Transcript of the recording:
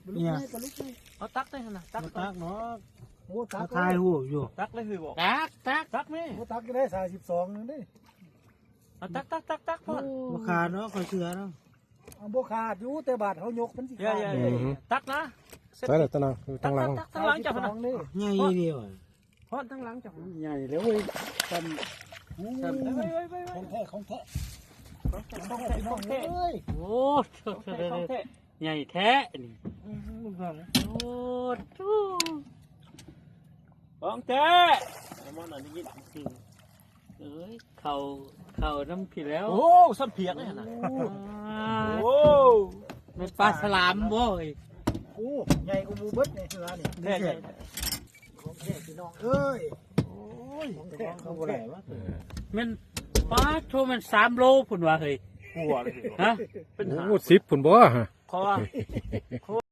ປາດຸກໃຫຍ່ ປາດຸກໃຫຍ່ ເອົາຕັກໄດ້ຫັ້ນນະ ຕັກ ບໍ່ຕັກດອກ ໂອ້ ຕັກ ເຂົາຖ່າຍຮູບຢູ່ ຕັກເລີຍຄືບໍ່ ຕັກ ຕັກ ຕັກແມ່ ບໍ່ຕັກກໍໄດ້ ສາມສິບສອງ ນັ້ນເດ້ ເອົາຕັກ ຕັກ ຕັກ ຕັກ ພໍ ໂອ້ ບໍ່ຂາດເນາະ ຂ້ອຍເຊື່ອເນາະ ເອົາ ບໍ່ຂາດຢູ່ ແຕ່ບາດເຮົາຍົກມັນຊິຂາດ ຢ່າ ອືມ ຕັກນະ ໃສ່ລະ ຕັງຫຼັງ ຕັກ ຕັກ ຕັກ ຕັງຫຼັງເຈົ້າຫັ້ນນະ ໃຫຍ່ດີວ່າ ຮອດທາງຫຼັງເຈົ້າ ໃຫຍ່ແລ້ວເວີຍ ຊ້ຳ ຊ້ຳ ຂອງແທ້ ຂອງແທ້ ຂອງແທ້ ຂອງແທ້ ຂອງແທ້ ໂອ້ ຂອງແທ້ ຂອງແທ້ ໃຫຍ່ແທ້ນີ້ ອືມ ຂອງແທ້ ເອົາມາໜ້ອຍໄດ້ຍິນ ເອີຍ ເຂົ້າ ເຂົ້ານຳພີ້ແລ້ວ ໂອ້ ຊ້ຳພຽກເລີຍຫັ້ນນະ ໂອ້ ໂອ້ ແມ່ນປາສະຫຼາມບໍ່ເອີຍ ໂອ້ ໃຫຍ່ກວ່າໝູ່ເບິດໃນເຮືອນີ້ ແທ້ ຂອງແທ້ພີ່ນ້ອງເອີຍ ໂອ້ຍ ຂອງແທ້ ຂອງແທ້ ເອີ ແມ່ນ ປາດໂທ ແມ່ນສາມໂລພຸ້ນວ່າເຮີ້ຍ ກວ່າເລີຍ ຮະ ເປັນ ໂອ້ ຫ້າ ສິບພຸ້ນບໍ່ ເພາະວ່າ